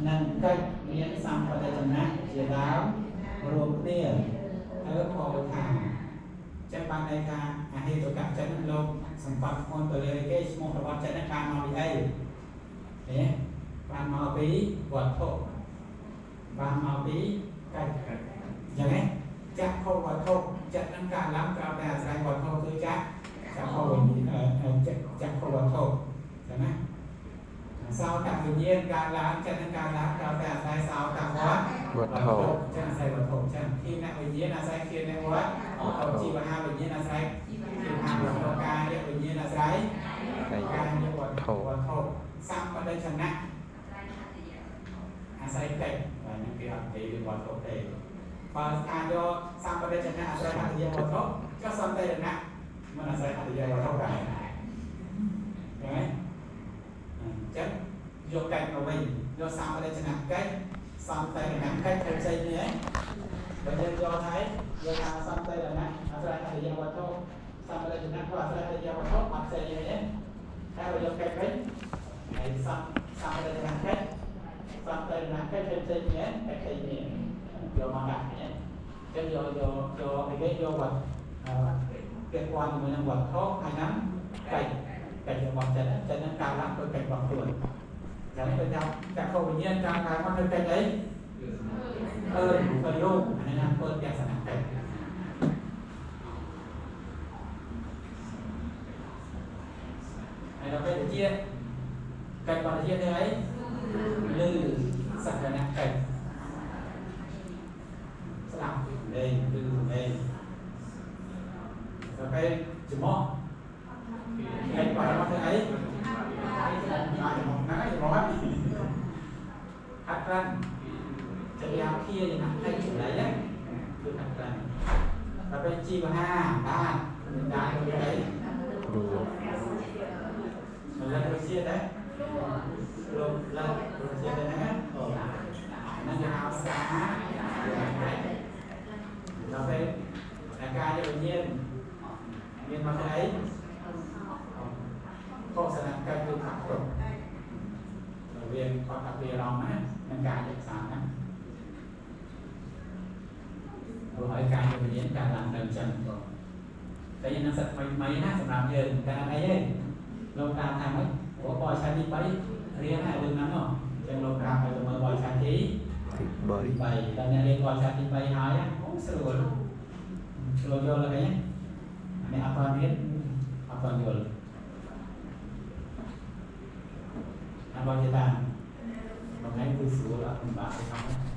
និងកិច្ចមានសម្បត្តិចំណាក់ជាដើមរួមគ្នាទៅផលថាចឹងបានន័យថាអហេតុកៈចិត្តនឹងលោកសង្កត់ធ្ងន់ទៅលើគេឈ្មោះរបស់ចិត្តនឹងបានមកពីអីទេបានមកពីវត្ថុបានមកពីកិច្ចចឹងហ៎ចក្ខុវត្ថុចិត្តនឹងកើតឡើងក្រោមតែអាស្រ័យវត្ថុគឺចក្ខុវិញ្ញាណចក្ខុវត្ថុចឹងណាសោតវិញ្ញាណកើតឡើងចិត្តនឹងកើតឡើងក្រោមតែអាស្រ័យសោតវត្ថុចឹងអាស្រ័យវត្ថុចឹងឃានវិញ្ញាណអាស្រ័យឃានវត្ថុជីវហាវិញ្ញាណអាស្រ័យជីវហាវត្ថុកាយវិញ្ញាណអាស្រ័យកាយវត្ថុសម្បត្តិឆណៈអាស្រ័យកិច្ចបាទនឹងគេអត់និយាយរឿងវត្ថុទេបើថាយកសម្បត្តិឆណៈអាស្រ័យអរិយវត្ថុចុះសន្តិរណៈមិនអាស្រ័យអរិយវត្ថុដែរឃើញទេអញ្ចឹងយកកិច្ចមកវិញយកសម្បត្តិឆណៈកិច្ចសន្តិរណៈកិច្ចផ្សេងៗនេះបើយើងយកហើយយកថាសន្តិរណៈអាស្រ័យអរិយវត្ថុសម្បត្តិឆណៈក៏អាស្រ័យអរិយវត្ថុអត់ផ្សេងទេតែបើយកកិច្ចវិញហើយសម្បត្តិឆណៈកិច្ចសន្តិរណៈកិច្ចផ្សេងៗនេះកិច្ចផ្សេងនេះយកមកដាក់នេះចឹងយកយកយកអីគេយកវត្ថុពាក់ព័ន្ធជាមួយនឹងវត្ថុហើយនឹងកិច្ចកិច្ចរបស់ចិត្តចិត្តនឹងកើតឡើងដោយកិច្ចរបស់ខ្លួនចឹងដូចថាចក្ខុវិញ្ញាណកើតឡើងមកដោយកិច្ចអីឃើញឃើញរូបអានេះណាធ្វើទស្សនកិច្ចហើយដល់ពេលជាកិច្ចរបស់ជាធ្វើអីលឺសក្កនកិច្ចស្ដាប់លេងលឺលេងដល់ពេលច្រមុះកិច្ចរបស់ធ្វើអីច្រមុះហ្នឹងច្រមុះហាត់ប្រាណចរិយាភាយ៉ាងណាកិច្ចចំណៃហ្នឹងគឺហាត់ប្រាណដល់ពេលជីវហាបានមានដែរធ្វើអីព្រោះមិនលឹកជាដែរលោកលឹកជាដែរណាហ្នឹងគេហៅសាដល់ពេលអាកាយវិញ្ញាណមានមកធ្វើអីកុសលកិច្ចគឺខាត់គ្រប់រវាងគាត់តាពីអារម្មណ៍ណានិងការយក្សាណាព្រោះហើយកាយវិញ្ញាណកើតឡើងទៅចឹងតែយើងនឹងសិតថ្មីថ្មីណាសម្រាប់យើងតែអីទេលោកតាមថាម៉េចព្រោះបរិឆាទី3រៀនហើយរឿងហ្នឹងហ៎ចឹងលោកប្រាប់ឲ្យទៅមើលបរិឆាទី3 ដល់អ្នករៀនបរិឆាទី3ហើយអូស្រួលស្រួលយល់ហើយនេះអត់ទាន់រៀនអត់ទាន់យល់អត់បងយល់តាមមួយថ្ងៃគឺស្រួលអត់ពិបាកទេហ្នឹង